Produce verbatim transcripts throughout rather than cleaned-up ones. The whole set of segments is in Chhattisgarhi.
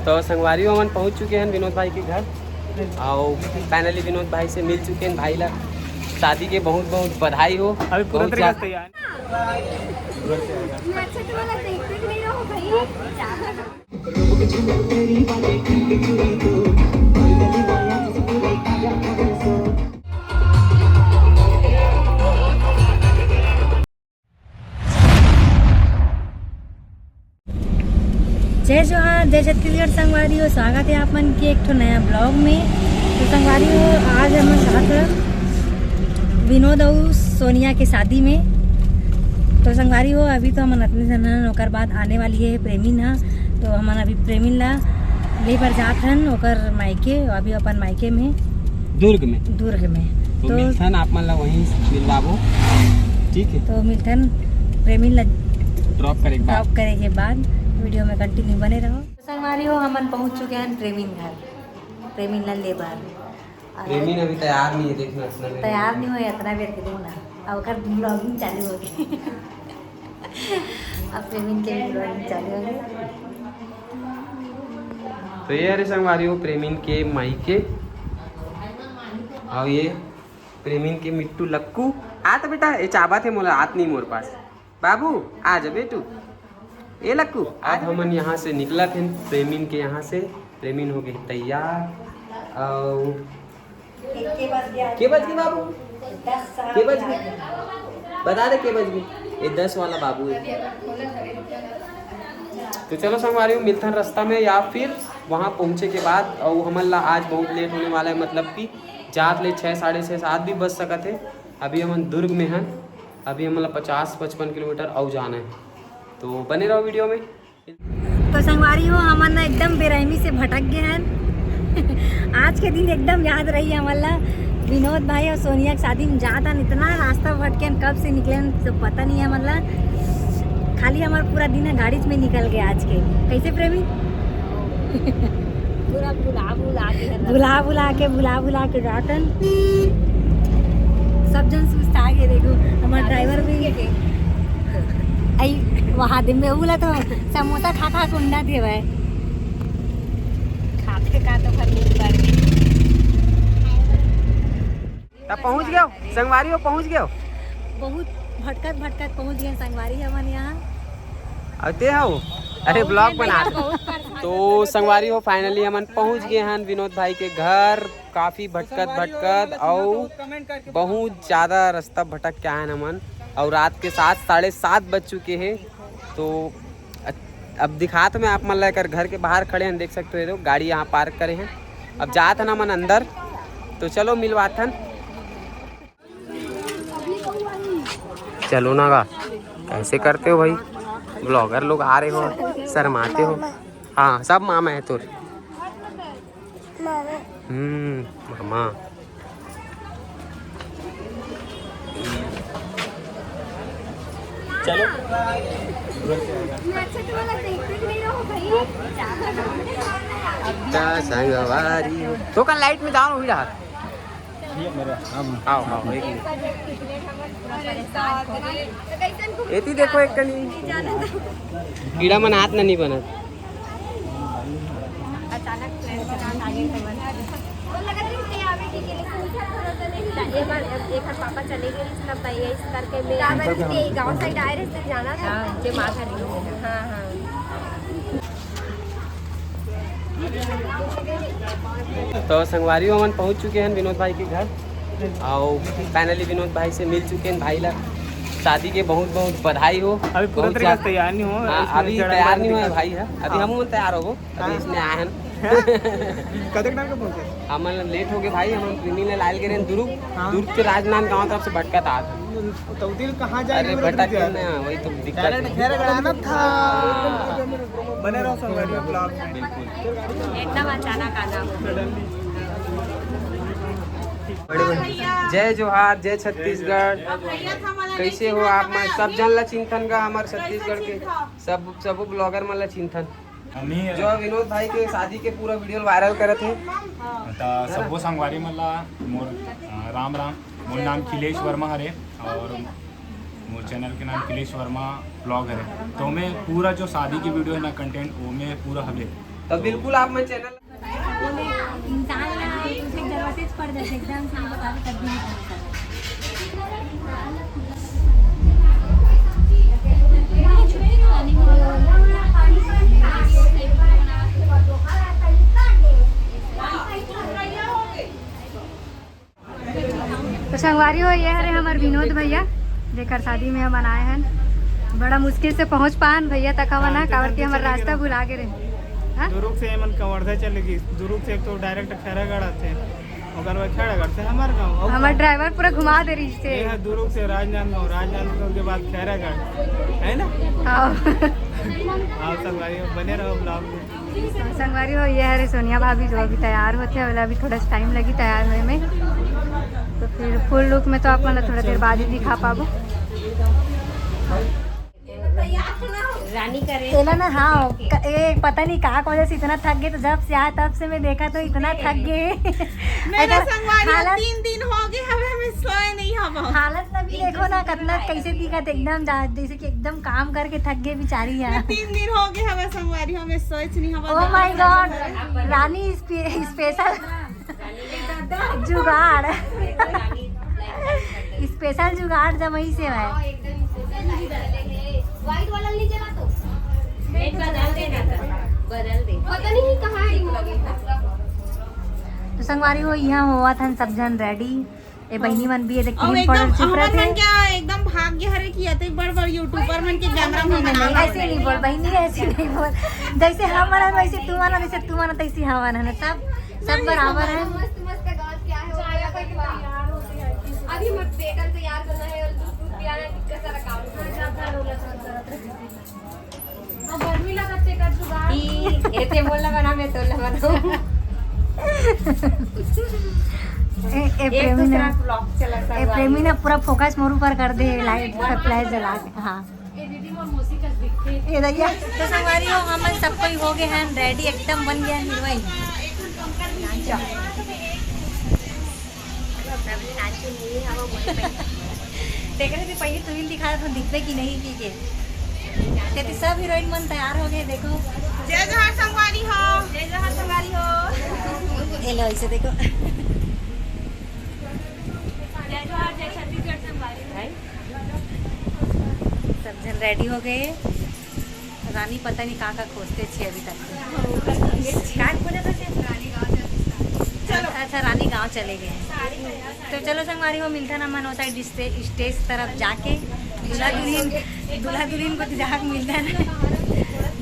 तो संगवारी हो, हमन पहुंच चुके हैं विनोद भाई के घर। और finally विनोद भाई से मिल चुके हैं। भाई ला शादी के बहुत बहुत बधाई हो। अभी पूरा बहुत तरीका ज्यादा से तैयार। मैं अच्छा तो वाला देखते भी नहीं रहो भाई। जय जोहार, जय छत्तीसगढ़ संगवारी हो। स्वागत है आप मन के एक ठो नया vlog में। तो संगवारी हो, आज हमन जात हन विनोद अउ सोनिया के शादी में। तो संगवारी हो, अभी तो हमन अतने झन हन, ओकर बाद आने वाली है प्रेमिन ह। तो हमन अभी प्रेमिन ला ले बर जात हन ओकर मायके, अभी अपन मायके में दुर्ग में। दुर्ग में। तो तो मिलथन, आप मन ला वहीं मिलवाबो, ठीक है? तो मिलथन प्रेमिन ला drop करे के बाद। Drop करे के बाद video में continue बने रहो। संगवारी हो, हमन पहुंच चुके हैं प्रेमिन घर, प्रेमिन ला ले बर। और प्रेमिन अभी तैयार नहीं है, देखना इतना देर। तैयार नहीं हुए, इतना बेर के देखना। अब ओकर vlogging चालू हो गई। अब प्रेमिन के vlogging चालू हो गई। तो ये हरे संगवारी हो प्रेमिन के मायके, और ये प्रेमिन के मिट्टू लक्कू। आ तो बेटा, ये चाबत है मोला, आत नहीं मोर पास। बाबू, आ जा बेटू। ए लक्कू, आज हमन यहाँ से निकलत हन प्रेमिन के यहाँ से। प्रेमिन हो गई तैयार। और के बज गया? के बज गई बाबू? दस। के बज गई? बता दे के बज गई। ये दस वाला बाबू है। तो चलो संगवारी हो, मिलथन रास्ता में या फिर वहाँ पहुँचे के बाद। और हमन ला आज बहुत लेट होने वाला है, मतलब कि जात ले छः, साढ़े छः, सात भी बज सकत है। अभी हमन दुर्ग में हन, अभी हमन ला पचास पचपन किलोमीटर अउ जाना है, तो बने रहो video में। तो संगवारी हो, हमन ना एकदम बेरहमी से भटक गए हैं। आज के दिन एकदम याद रही हमन ला। विनोद भाई और सोनिया के शादी में जात हन, इतना रास्ता भटके हन, कब से निकले हन तो पता नहीं है हमन ला। खाली हमार पूरा दिन है गाड़ी में निकल गया आज के। कैसे प्रेमी? पूरा भुला भुला के है। भुला भुला के, भुला भुला के जातन। सब जन सुस्ता गए, देखो हमारे driver भी। आई वहाँ दिन में उला तो समोसा खा खा कुंडा देवे। खाते का तो भर नींद पड़ गई। तब पहुँच गयो संगवारी हो, पहुँच गयो। बहुत भटकत भटकत पहुँच गए संगवारी हमन यहाँ। अउ ते हव? अरे, बहुत vlog बना दे। बहुत परेशान तो संगवारी हो, finally हमन पहुँच गए हन विनोद भाई के घर। काफ़ी भटकत भटकत अउ बहुत ज़्यादा रास्ता भटक के आए हन हमन। और रात के सात, साढ़े सात बज चुके हैं। तो अब दिखात मैं आप मन ला, एकर घर के बाहर खड़े हैं, देख सकते हो, ये लोग गाड़ी यहाँ park करे हैं। अब जात हन हमन अंदर, तो चलो मिलवाथन। चलो ना गा, कैसे करते हो भाई, vlogger लोग आ रहे हो, शर्माते हो। हाँ, सब मामा है तोर। हम्म, मामा। चलो। का संगवारी हो। तो का light में जाओ, वही रहा। ये मेरे, हम आओ, आओ, एक मिनट। एती देखो, एक कनी कीड़ा मन हाथ न नहीं बनत। अचानक plan बना के आगे समझ। वो लगा था कि आवे के, के लिए पूछा थोड़ा सा नहीं था। एक बार, एक बार पापा चले गए, इसका भाई इस करके मैं आवे के गाँव side आए रहे, जाना था। हाँ, जे माथा नहीं। हाँ, हाँ। तो संगवारी हो, हमन पहुंच चुके हैं विनोद भाई के घर। और finally विनोद भाई से मिल चुके हैं। भाई ला शादी के बहुत बहुत बधाई हो। अभी पूरा बहुत तरीका से ज्यादा तैयार नहीं हो, हाँ, इसमें अभी जरा तैयार नहीं हुआ है दिक्कत। भाई है। अभी हाँ। हम तैयार हो गए, अभी हाँ। इसने आए हैं। कतक time के पहुंचे? हमन late हो गए भाई, हमन प्रेमी ला लायल गेरेन दुर्ग, हाँ। दुर्ग के राजनांदगांव तरफ से भटकत आत हन। तो दिल कहाँ जाए, अरे, भटक के ना, वही तो दिक्कत है। Direct घर आना था। हाँ। बने रहो संगवारी vlog में। बिल्कुल। एकदम अचानक आना। बड़े बड़े। जय जोहार, जय छत्तीसगढ़। कैसे हो आप? मैं सब जन ला चिंतन का, हमार छत्तीसगढ़ के सब, सब vlogger मन ला चिंतन। जो विनोद भाई के शादी के पूरा video viral करत हे। त सबो संगवारी मन ला मोर, अ, राम राम। मोर नाम खिलेश वर्मा हरे और मोर channel के नाम खिलेश वर्मा vlog हरे। तो ओमे पूरा जो शादी की video है ना, content, ओमे पूरा हवे। तो बिल्कुल आप मैं चैनल इंसान ना, तुझे जरूरत ही पड़ जाती एकदम से, ये बता दे, कभी नहीं पहुंचा। तो संगवारी हो, ये हरे हमर विनोद भैया, जेकर शादी में हमन आए हन। बड़ा मुश्किल से पहुंच पान भैया तक हमन, हाँ, काबर कि हमर रास्ता भुला गे रहे। हाँ? दुरुग से एमन कवर्धा चले गिस, दुरुग से एक तो डायरेक्ट खैरागढ़ आथे, ओकर बाद खैरागढ़ से हमर गांव। हमर ड्राइवर पूरा घुमा दे रहिस हे। ये है दुरुग से राजनांदगांव, राजनांदगांव के बाद खैरागढ़, है ना? हाँ। हाँ, संगवारी हो, बने रहो vlog में। संगवारी हो, ये हरे सोनिया भाभी जो अभी तैयार होथे, ओला अभी थोड़ा टाइम लगी तैयार होए में, तो फिर फुल लुक में तो आप मन ला थोड़ा देर बाद ही दिखा पाबो। रानी करे। एला ना, हाँ, क-, ए, पता नहीं का वजह से इतना थक गए, तो जब से आए तब से मैं देखा तो इतना थक गए। मेरा संगवारी हो, हालत तीन दिन हो गए, हमें, हमें सोए नहीं हम। हालत अभी देखो ना, कितना कैसे दिखत एकदम, जा-, जैसे कि एकदम काम करके थक गए बेचारी है। तीन दिन हो गए हमें संगवारी, हमें सोच नहीं हवा। Oh my God, रानी स्पे-, स्पेशल जुगाड़, स्पेशल जुगाड़ जमई से है। व्हाइट वाला नहीं चला तो? नहीं, बदल देना था, बदल दे। पता नहीं कहाँ है। तो संगवारी हो, यहाँ होवत हन सब झन रेडी। ए बहिनी मन भी ये देख, अउ क्रीम एकदम पाउडर चिपरा हमन मन थे। क्या एकदम भाग्य हरे कि अतेक बड़ बड़ यूट्यूबर मन के कैमरा में नहीं, बना नहीं, ऐसे नहीं बोल बहिनी, ऐसे नहीं बोल। जैसे हम हन वैसे तू हन, जैसे तू हन तैसे हम हन, सब, सब बराबर है। मस्त मस्त गात क्या है, अभी मैं बेटन तैयार करना है और दूध, दूध पिलाना है, कितना सारा काम है। अउ गर्मी लगत हे, का जुगाड़? ई, एते मोला बना, मैं तोला बनाऊं। ए, ए, एक प्रेमी दूसरा ना, vlog चला ए, संगवारी। प्रेमी ना पूरा फोकस मोर ऊपर कर दे, लाइट सब फ्लैश जला के। हाँ। ए दीदी, मोर मौसी कस दिखथे। ए दैया, तो संगवारी हो, हमन सब कोई हो गए हैं रेडी, एकदम बन गया हीरोइन। देखने से पहले तुम्हें दिखा रहा था, दिखते कि नहीं की के। कहते सब हीरोइन मन तैयार हो गए, देखो। जय जोहार संगवारी हो। जय जोहार संगवारी हो। ये लो, इसे देखो। जय जोहार, जय छत्तीसगढ़ संगवारी हो। सब जन रेडी हो गए। रानी पता नहीं कहाँ का खोजते छे अभी तक। का खोजत छे? रानी गाँव चले। चलो। अच्छा, रानी गाँव चले गए हैं। तो चलो संगवारी हो, मिलता ना मनो साइड स्टे-, स्टेज तरफ जाके। दूल्हा दुल्हन, दूल्हा दुल्हन को जाके मिलता ना।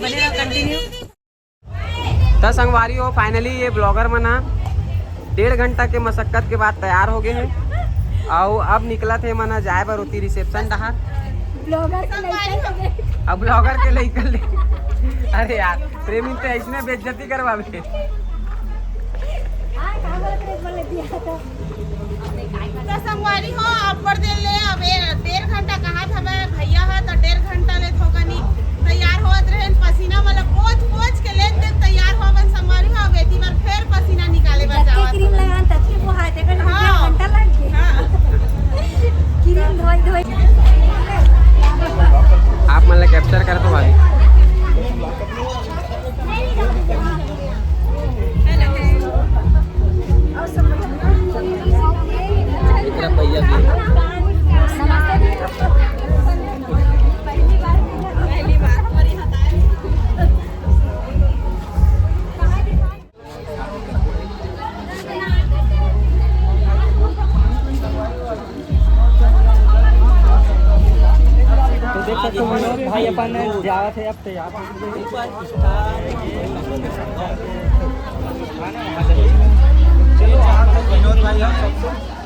बने रहो कंटिन्यू। त संगवारी हो, finally ये vlogger मन ह डेढ़ घंटा के मशक्कत के बाद तैयार हो गए हैं। अउ अब निकलत हे मन ह जाए बर ओती reception डहार। Vlogger के लइका ले। अब vlogger के लइका ले। अरे यार, प्रेमी ते ऐसने बेइज्जती करवावे। हाँ, का बोलत रहे, बोले दिया तो। त संगवारी हो, अब्बड़ देर ले, अब ए, डेढ़ घंटा कहात हवय भैया ह, त डेढ़ घंटा ले थोकनी तैयार होवत रहे, पसीना वाला पोंछ पोंछ के लेन देन तैयार होवन संगवारी हो, अब एती बर फेर पसीना निकाले बर जतके जावत क्रीम हवय। लगान ततके वो हाथ, एकर हाँ। घंटा लग गया। हाँ। क्रीम धोई धोई। आप मन ला capture करत हो भाई। तो देख सकते हो विनोद भाई अपन जावत हे अब तैयार। विनोद भाई हम सबसे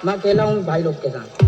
मैं अकेला हूँ भाई लोग के साथ।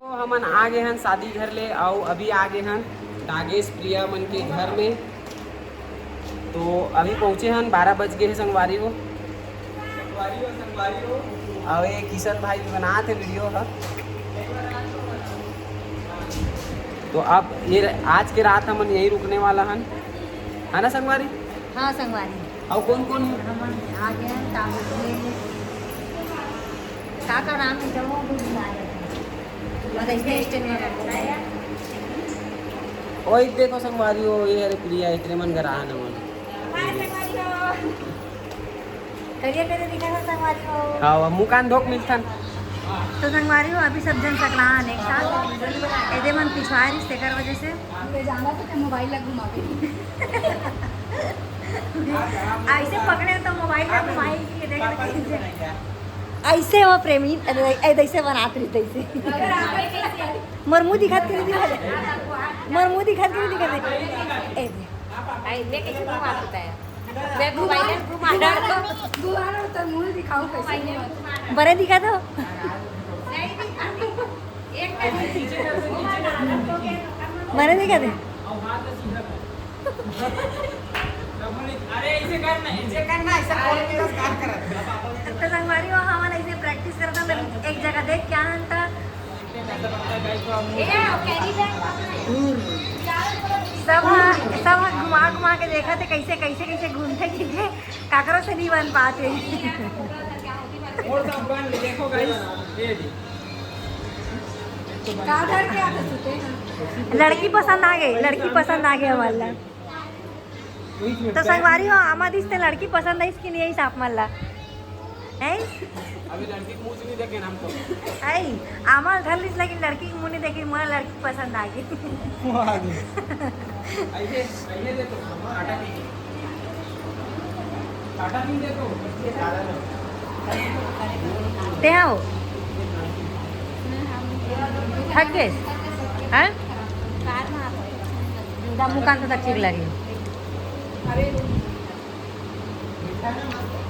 तो हमन आ गे हन शादी घर ले, अउ अभी आ गे हन नागेश प्रिया मन के घर में। तो अभी पहुँचे हन, बारह बज गे हे संगवारी हो। अउ ये किशन भाई भी बनात हे वीडियो ह। तो अब ये र-, आज के रात हमन यहीं रुकने वाला हन, है ना संगवारी? हाँ संगवारी। अउ कौन कौन? हमन आ गे हन ताबूत में। का का नाम हे जब वो भी भुला जाथे। बस ऐसे स्टैंड में रखो। ओए देखो संगवारी हो, ये हरे प्रिया, एकरे मन घर आए हन हमन। करिया करिया दिखा था संगवारी हो। हाँ, अब मुँह कान धोक मिलथन। तो संगवारी हो, अभी सब जन सकलान एक साथ। एदे मन पिछवाए रिस, तेकर वजह से। ले जाना तो क्या मोबाइल लग घुमा के। ऐसे पकड़े तो मोबाइल लग घुमाई के देख। ऐसे हो प्रेमी, ऐ-, ऐ-, ऐसे बनात रही, ऐसे। मोर मुँह दिखात के नहीं दिखा दे। मोर मुँह दिखात के नहीं दिखा दे। ए दे। आई, मैं कैसे घुमा सकता है? मैं मोबाइल घुमा रहा हूँ। बुआ रहा तो मुँह दिखाऊं कैसे? बरे दिखा दो। नहीं दिखा। एक बरे दिखा दे। अरे, इसे करना, इसे करना, ऐसा बोल के बस बात करत। तो संगवारी हो, हमन ऐसे प्रैक्टिस करत हन, एक जगह देख के आन त। सब ह, सब ह घुमा घुमा के देखत हे, कैसे, कैसे, कैसे घूमथे, ठीक हे, काकरो से नहीं बन पात हे। और सब बन ले, देखो गाइस, ये जी। लड़की पसंद आ गई, लड़की पसंद आ गई हमन ला। तो संगवारी हो, आमा दिस ते लड़की पसंद आइस कि नहीं आइस आप मन ला? हैं? अभी लड़की के मुंह से नहीं देखे ना हम तो। आई, आमा धर लिस लेकिन लड़की के मुंह नहीं देखे, मोला लड़की पसंद आ गई। वो आ गई। आइए, आइए दे तो, टाटा की। टाटा की दे तो। ते आओ। थक गए? हैं? मुकान तो तक ठीक लगे। अरे, वो मीठा है ना, मस्त है।